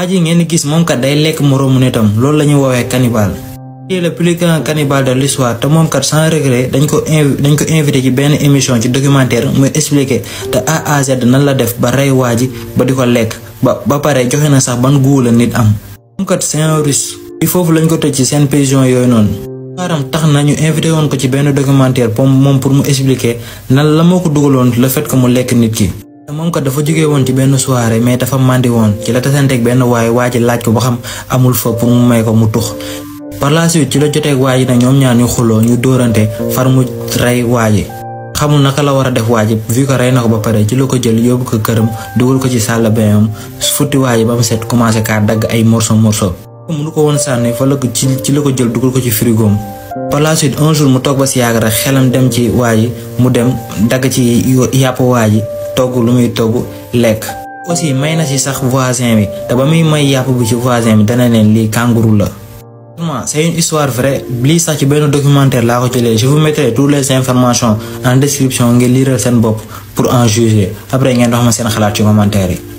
waa ji ngeen gis moom kat day lekk moroomu nitam loolu la ñuy woowee cannibale. il est le plus grand cannibale de l'histoire te moom kat sans regret dañ ko invité ci benn émission ci documentaire muy expliquer te A à Z nan la def ba rey waa ji ba di ko lekk ba pare joxe na sax ban goût la nit am. moom kat c'est un russe. foofu lañ ko tëj ci seen prison yooyu noonu. waaram tax na ñu invité woon ko ci benn documentaire moom pour mu expliquer nan la moo ko dugaloon le fait que mu lekk nit ki. te moom kat dafa jógee woon ci benn soirée mais dafa màndi woon ci la tasanteeg benn waa ji laaj ko ba xam amul fa pour mu may ko mu tux. par la suite ci la joteeg waa ji nag ñoom ñaar ñu xuloo ñu dóorante far mu rey waa ji. xamul naka la war a def waa ji vu que rey na ko ba pare ci la ko jël yóbbu ko këram dugal ko ci salle de bain am futti waa ji ba mu set commencé kaa dagg ay morceau. mënu ko woon sànni fa la ko ci la ko jël dugal ko ci frigoom. par la suite un jour mu toog ba si yàgg rek xelam dem ci waa ji mu dem dagg ci yàpp waa ji togg lu muy togg lekk. aussi may na si sax voisin bi te ba muy may yàpp bi ci voisin bi dana leen lii kangourou la. c'est une histoire vraie lii sax ci benn documentaire laa ko jëlee je vous mettrai toutes les informations en description ngeen liiral seen bopp pour en juger après ngeen wax ma seen xalaat ci commentaire yi.